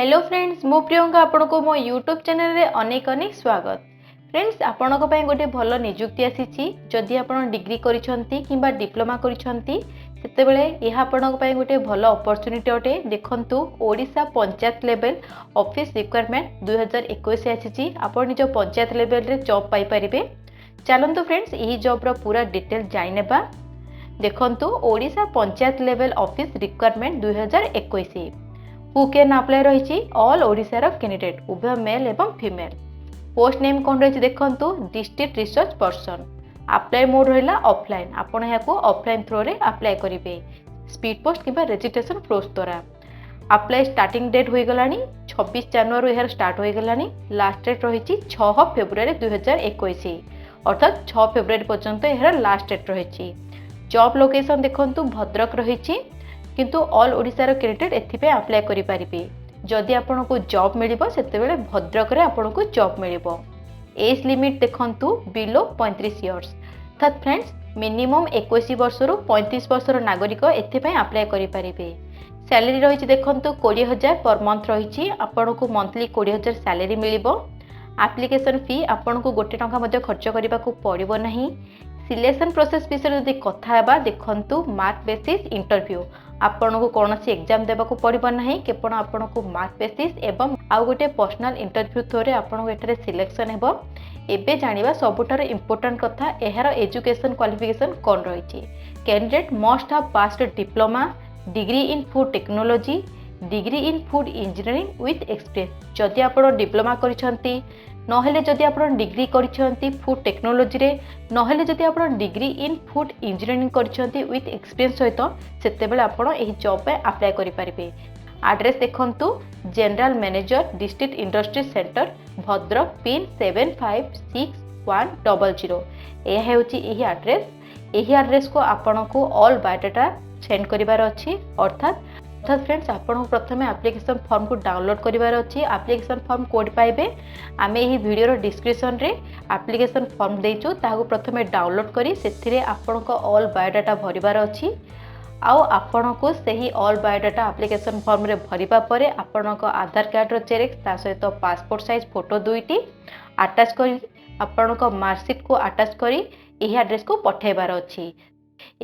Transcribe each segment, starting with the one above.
Hello friends, ମୁଁ ପ୍ରିୟଙ୍କା, ଆପଣଙ୍କୁ ମୋ ୟୁଟ୍ୟୁବ୍ ଚ୍ୟାନେଲରେ ଅନେକ ଅନେକ ସ୍ୱାଗତ। ଫ୍ରେଣ୍ଡସ୍, ଆପଣଙ୍କ ପାଇଁ ଗୋଟେ ଭଲ ନିଯୁକ୍ତି ଆସିଛି। ଯଦି ଆପଣ ଡିଗ୍ରୀ କରିଛନ୍ତି କିମ୍ବା ଡିପ୍ଲୋମା କରିଛନ୍ତି, ସେତେବେଳେ ଏହା ଆପଣଙ୍କ ପାଇଁ ଗୋଟେ ଭଲ ଅପରଚ୍ୟୁନିଟି ଅଟେ। ଦେଖନ୍ତୁ, Odisha panchayat level office recruitment 2021 ଆସିଛି। ଆପଣ ନିଜ ପଞ୍ଚାୟତ ଲେଭେଲରେ ଜବ୍ ପାଇପାରିବେ। ଚାଲନ୍ତୁ ଫ୍ରେଣ୍ଡସ୍, ଏହି ଜବ୍ର ପୁରା ଡିଟେଲ୍ ଜାଣିନେବା। ଦେଖନ୍ତୁ, Odisha panchayat level office recruitment 2021। Who can apply ରହିଛି? ଅଲ୍ ଓଡ଼ିଶାର କ୍ୟାଣ୍ଡିଡେଟ୍, ଉଭୟ ମେଲ୍ ଏବଂ ଫିମେଲ୍। ପୋଷ୍ଟ ନେମ୍ କ'ଣ ରହିଛି ଦେଖନ୍ତୁ, district resource person. Apply mode ରହିଲା ଅଫଲାଇନ୍। ଆପଣ ଏହାକୁ ଅଫଲାଇନ୍ ଥ୍ରୋରେ ଆପ୍ଲାଏ କରିବେ, ସ୍ପିଡ୍ ପୋଷ୍ଟ କିମ୍ବା ରେଜିଷ୍ଟ୍ରେସନ୍ ପ୍ରୋସେସ୍ ଦ୍ୱାରା। ଆପ୍ଲାଏ ଷ୍ଟାର୍ଟିଂ ଡେଟ୍ ହୋଇଗଲାଣି, 26 ଜାନୁଆରୀ ଏହାର ଷ୍ଟାର୍ଟ ହୋଇଗଲାଣି। ଲାଷ୍ଟ ଡେଟ୍ ରହିଛି 6 ଫେବୃଆରୀ 2021, ଅର୍ଥାତ୍ 6 ଫେବୃଆରୀ ପର୍ଯ୍ୟନ୍ତ ଏହାର ଲାଷ୍ଟ ଡେଟ୍ ରହିଛି। ଜବ୍ ଲୋକେସନ୍ ଦେଖନ୍ତୁ, ଭଦ୍ରକ ରହିଛି, କିନ୍ତୁ ଅଲ୍ ଓଡ଼ିଶାର କ୍ୟାଣ୍ଡିଡେଟ୍ ଏଥିପାଇଁ ଆପ୍ଲାଏ କରିପାରିବେ। ଯଦି ଆପଣଙ୍କୁ ଜବ୍ ମିଳିବ, ସେତେବେଳେ ଭଦ୍ରକରେ ଆପଣଙ୍କୁ ଜବ୍ ମିଳିବ। ଏଜ୍ ଲିମିଟ୍ ଦେଖନ୍ତୁ, ବିଲୋ 35 ଇୟର୍ସ। ଅର୍ଥାତ୍ ଫ୍ରେଣ୍ଡସ୍, ମିନିମମ୍ 21 ବର୍ଷରୁ 35 ବର୍ଷର ନାଗରିକ ଏଥିପାଇଁ ଆପ୍ଲାଏ କରିପାରିବେ। ସ୍ୟାଲେରୀ ରହିଛି ଦେଖନ୍ତୁ, 20,000 ପର୍ ମନ୍ଥ ରହିଛି। ଆପଣଙ୍କୁ ମନ୍ଥଲି 20,000 ସ୍ୟାଲେରୀ ମିଳିବ। ଆପ୍ଲିକେସନ୍ ଫି ଆପଣଙ୍କୁ ଗୋଟେ ଟଙ୍କା ମଧ୍ୟ ଖର୍ଚ୍ଚ କରିବାକୁ ପଡ଼ିବ ନାହିଁ। ସିଲେକ୍ସନ୍ ପ୍ରୋସେସ୍ ବିଷୟରେ ଯଦି କଥା ହେବା, ଦେଖନ୍ତୁ, ମାର୍କ ବେସିସ୍ ଇଣ୍ଟରଭ୍ୟୁ। ଆପଣଙ୍କୁ କୌଣସି ଏକ୍ଜାମ୍ ଦେବାକୁ ପଡ଼ିବ ନାହିଁ। କେବଳ ଆପଣଙ୍କୁ ମାର୍କ ବେସିସ୍ ଏବଂ ଆଉ ଗୋଟିଏ ପର୍ସନାଲ୍ ଇଣ୍ଟରଭ୍ୟୁ ଥ୍ରୋରେ ଆପଣଙ୍କୁ ଏଠାରେ ସିଲେକ୍ସନ୍ ହେବ। ଏବେ ଜାଣିବା ସବୁଠାରୁ ଇମ୍ପୋର୍ଟାଣ୍ଟ କଥା, ଏହାର ଏଜୁକେସନ୍ କ୍ୱାଲିଫିକେସନ୍ କ'ଣ ରହିଛି। Candidate must have passed diploma, degree in food technology, degree in food engineering with experience. ଯଦି ଆପଣ ଡିପ୍ଲୋମା କରିଛନ୍ତି, ନହେଲେ ଯଦି ଆପଣ ଡିଗ୍ରୀ କରିଛନ୍ତି ଫୁଡ୍ ଟେକ୍ନୋଲୋଜିରେ, ନହେଲେ ଯଦି ଆପଣ ଡିଗ୍ରୀ ଇନ୍ ଫୁଡ୍ ଇଞ୍ଜିନିୟରିଂ କରିଛନ୍ତି ୱିଥ୍ ଏକ୍ସପିରିଏନ୍ସ ସହିତ, ସେତେବେଳେ ଆପଣ ଏହି ଜବ୍ ପାଇଁ ଆପ୍ଲାଏ କରିପାରିବେ। ଆଡ୍ରେସ୍ ଦେଖନ୍ତୁ, General Manager, District Industry Centre, Bhadrak, PIN 756100। ଏହା ହେଉଛି ଏହି ଆଡ୍ରେସ୍। ଏହି ଆଡ୍ରେସ୍କୁ ଆପଣଙ୍କୁ ଅଲ୍ ବାୟୋଡାଟା ସେଣ୍ଡ କରିବାର ଅଛି। ଅର୍ଥାତ୍ ଫ୍ରେଣ୍ଡସ୍, ଆପଣଙ୍କୁ ପ୍ରଥମେ ଆପ୍ଲିକେସନ୍ ଫର୍ମକୁ ଡାଉନଲୋଡ୍ କରିବାର ଅଛି। ଆପ୍ଲିକେସନ୍ ଫର୍ମ କେଉଁଠି ପାଇବେ? ଆମେ ଏହି ଭିଡ଼ିଓର ଡିସ୍କ୍ରିପସନ୍ରେ ଆପ୍ଲିକେସନ୍ ଫର୍ମ ଦେଇଛୁ। ତାହାକୁ ପ୍ରଥମେ ଡାଉନଲୋଡ୍ କରି ସେଥିରେ ଆପଣଙ୍କ ଅଲ୍ ବାୟୋଡାଟା ଭରିବାର ଅଛି। ଆଉ ଆପଣଙ୍କୁ ସେହି ଅଲ୍ ବାୟୋଡାଟା ଆପ୍ଲିକେସନ୍ ଫର୍ମରେ ଭରିବା ପରେ ଆପଣଙ୍କ ଆଧାର କାର୍ଡ଼ର ଜେରକ୍ସ, ତା ସହିତ ପାସପୋର୍ଟ ସାଇଜ୍ ଫଟୋ ଦୁଇଟି ଆଟାଚ୍ କରି, ଆପଣଙ୍କ ମାର୍କସିଟ୍କୁ ଆଟାଚ୍ କରି ଏହି ଆଡ୍ରେସ୍କୁ ପଠାଇବାର ଅଛି।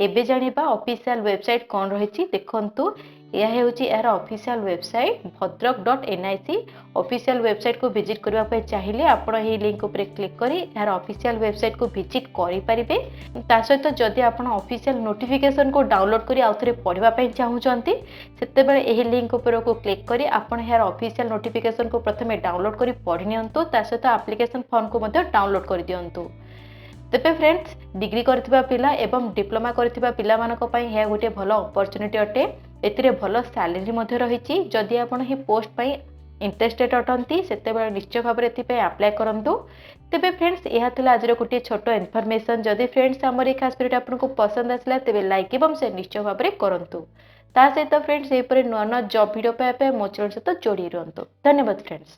ଏବେ ଜାଣିବା ଅଫିସିଆଲ ୱେବସାଇଟ୍ କ'ଣ ରହିଛି। ଦେଖନ୍ତୁ, ଏହା ହେଉଛି ଏହାର ଅଫିସିଆଲ ୱେବସାଇଟ୍, ଭଦ୍ରକ.ଏନ୍ଆଇସି। ଅଫିସିଆଲ ୱେବସାଇଟ୍କୁ ଭିଜିଟ୍ କରିବା ପାଇଁ ଚାହିଁଲେ ଆପଣ ଏହି ଲିଙ୍କ ଉପରେ କ୍ଲିକ୍ କରି ଏହାର ଅଫିସିଆଲ ୱେବସାଇଟ୍କୁ ଭିଜିଟ୍ କରିପାରିବେ। ତା ସହିତ ଯଦି ଆପଣ ଅଫିସିଆଲ ନୋଟିଫିକେସନକୁ ଡାଉନଲୋଡ୍ କରି ଆଉଥରେ ପଢ଼ିବା ପାଇଁ ଚାହୁଁଛନ୍ତି, ସେତେବେଳେ ଏହି ଲିଙ୍କ ଉପରକୁ କ୍ଲିକ୍ କରି ଆପଣ ଏହାର ଅଫିସିଆଲ ନୋଟିଫିକେସନକୁ ପ୍ରଥମେ ଡାଉନଲୋଡ୍ କରି ପଢ଼ି ନିଅନ୍ତୁ। ତା ସହିତ ଆପ୍ଲିକେସନ ଫର୍ମକୁ ମଧ୍ୟ ଡାଉନଲୋଡ୍ କରିଦିଅନ୍ତୁ। ତେବେ ଫ୍ରେଣ୍ଡସ୍, ଡିଗ୍ରୀ କରିଥିବା ପିଲା ଏବଂ ଡିପ୍ଲୋମା କରିଥିବା ପିଲାମାନଙ୍କ ପାଇଁ ଏହା ଗୋଟିଏ ଭଲ ଅପରଚ୍ୟୁନିଟି ଅଟେ। ଏଥିରେ ଭଲ ସାଲେରୀ ମଧ୍ୟ ରହିଛି। ଯଦି ଆପଣ ଏହି ପୋଷ୍ଟ ପାଇଁ ଇଣ୍ଟରେଷ୍ଟେଡ୍ ଅଟନ୍ତି, ସେତେବେଳେ ନିଶ୍ଚୟ ଭାବରେ ଏଥିପାଇଁ ଆପ୍ଲାଏ କରନ୍ତୁ। ତେବେ ଫ୍ରେଣ୍ଡସ୍, ଏହା ଥିଲା ଆଜିର ଗୋଟିଏ ଛୋଟ ଇନଫର୍ମେସନ୍। ଯଦି ଫ୍ରେଣ୍ଡସ୍, ଆମର ଏହି ଖାସ୍ ଭିଡ଼ିଓଟି ଆପଣଙ୍କୁ ପସନ୍ଦ ଆସିଲା, ତେବେ ଲାଇକ୍ ଏବଂ ସେୟାର ନିଶ୍ଚୟ ଭାବରେ କରନ୍ତୁ। ତା ସହିତ ଫ୍ରେଣ୍ଡସ୍, ଏହିପରି ନୂଆ ନୂଆ ଜବ୍ ଭିଡ଼ିଓ ପାଇବା ପାଇଁ ମୋ ଚ୍ୟାନେଲ୍ ସହିତ ଯୋଡ଼ି ରୁହନ୍ତୁ। ଧନ୍ୟବାଦ ଫ୍ରେଣ୍ଡସ୍।